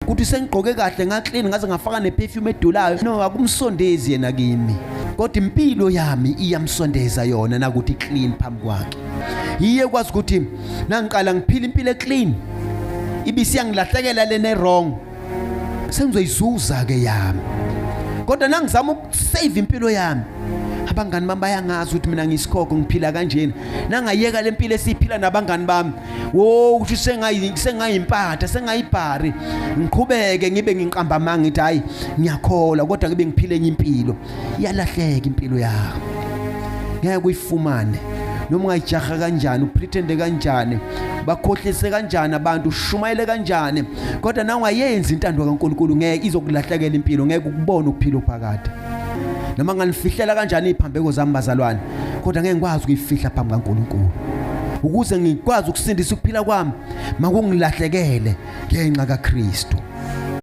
Ukuthi sengigqoke kahle, ngaclean, ngaze ngafaka neperfume edulayo, no, akumsondezi yena kimi, kodwa impilo yami iyamsondeza yona nakuthi clean phambi kwakhe. Yiye kwazi ukuthi nangiqala ngiphila impilo eclean, ibisiyangilahlekela lena wrong, sengizoyizuza ke yami. Kodwa nangizama ukusave impilo yami, abangani bami bayangazi ukuthi mina ngiyisikhokho, ngiphila kanjena. Nangayeka lempilo esiyiphila nabangani bami, wo, ukuthi sengayimpatha, sengayibhari, ngiqhubeke ngibe ngiqamba amanga, ngithi hayi, ngiyakholwa, kodwa ngibe ngiphile enye impilo, iyalahleka impilo yakho, ngeke uyifumane. Noma ungayijaha kanjani, upretende kanjani, bakhohlise kanjani abantu, ushumayele kanjani, kodwa na ungayenzi intando kaNkulunkulu, ngeke, izokulahlekela impilo, ngeke ukubone ukuphila ophakade. Noma nganifihlela kanjani iziphambeko zami, bazalwane, kodwa ngeke ngikwazi ukuyifihla phambi kaNkulunkulu. Ukuze ngikwazi ukusindisa ukuphila kwami, makungilahlekele ngenxa kaKristu.